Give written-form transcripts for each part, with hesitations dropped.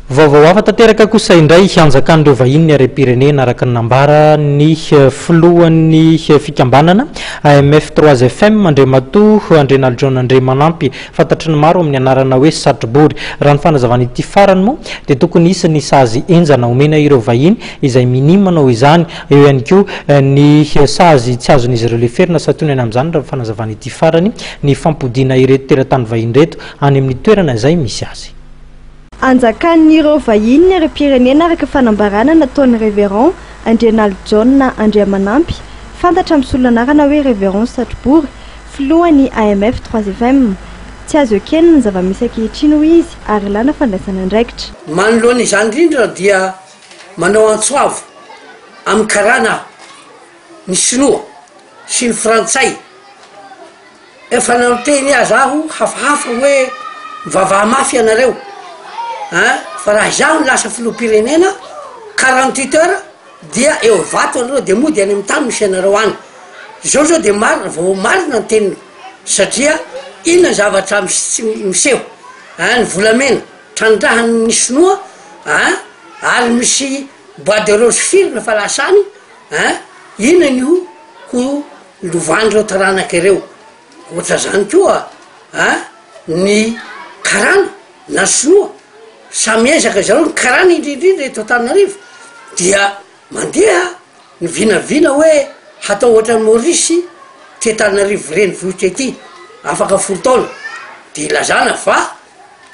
Vaovao hafa tanteraka kosa indray, hanjakan'ireo vahiny ny harem-pirenena araka ny nambaran'ny filohan'ny fikambanana AMF 3 FM, Andriamatoa Andrianalijaona Andriamanampy, fantatry ny maro amin'ny anarana hoe Satrobory. Raha ny fanazavan'ity farany moa dia tokony hisy ny sazy henjana omena ireo vahiny izay minia manao izany, eo ihany koa ny sazy tsy azon'izy ireo leferina santionany amin'izany raha ny fanazavan'ity farany ny fampodiana ireto teratany vahiny ireto any amin'ny toerana izay misy azy. Anjakan'ireo vahiny ny harem-pirenena araka fanambarana nataon'ny Révérend Andrianalijaona Andriamanampy, fantatra amin'ny solon'anarana hoe Révérend Satrobory, filohan'ny AMF 3 FM. Tsy azo ekena ny zava-misy ankehitriny hoy izy ary ilàna fandraisana andraikitra. Manoloana izany indrindra dia manao antso avo amin'ny karana aho, ny sinoa sy ny frantsay, Efa niteny aza aho hafahafa hoe mivavaha mafy ianareo an, fa raha izaho no lasa filoham-pirenena 48 heures dia eo Ivato ianareo dia mody any amin'ny tany misy anareo any. Izao zao dia marina, vao marina ny teniko satria inona ny zavatra miseho an, ny volamena trandrahan'ny sinoa an, ary misy bois de rose firy no efa lasa any an, inona ny ho Lovan'ireo taranaka ireo. Ohatr'izany koa a, ny karana na sinoa, samy miezaka zareo, ny karana indrindrindra eto Antananarivo dia mandeha ny vinavina hoe hatao ohatran'i Maorisy ity Antananarivo renivohitra ity afaka folo taona, de ilazana fa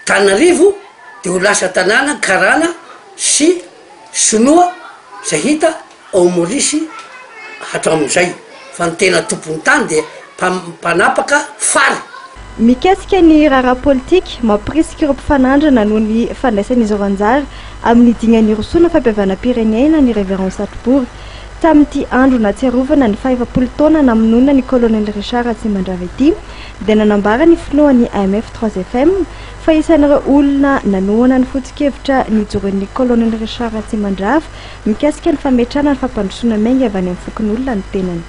Tananarivo de ho lasa tanàna karana sy sinoa zay hita ao Maorisy hatramin'izay fa ny tena tompon'ny tany dia mpanapaka fary. Mikasika ny raharaha politika, mampirisika ireo mpifanandrina noho ny fandraisan'izy ireo anjara amin'ny dingana hirosoana fampihavanam-pirenena ny Révérend Satrobory. Tamin'ity andro nahatsiarovana ny fahefapolo taona namonoana ny Colonel Richard Ratsimandrava ity dia nanambara ny filohan'ny AMF 3 FM fa isan'ireo olona nanohana ny foto-kevitra nijoroan'ny Colonel Richard Ratsimandrava mikasika ny fametrahana ny fampandrosoana miainga avy any amin'ny fokonolona ny tenany.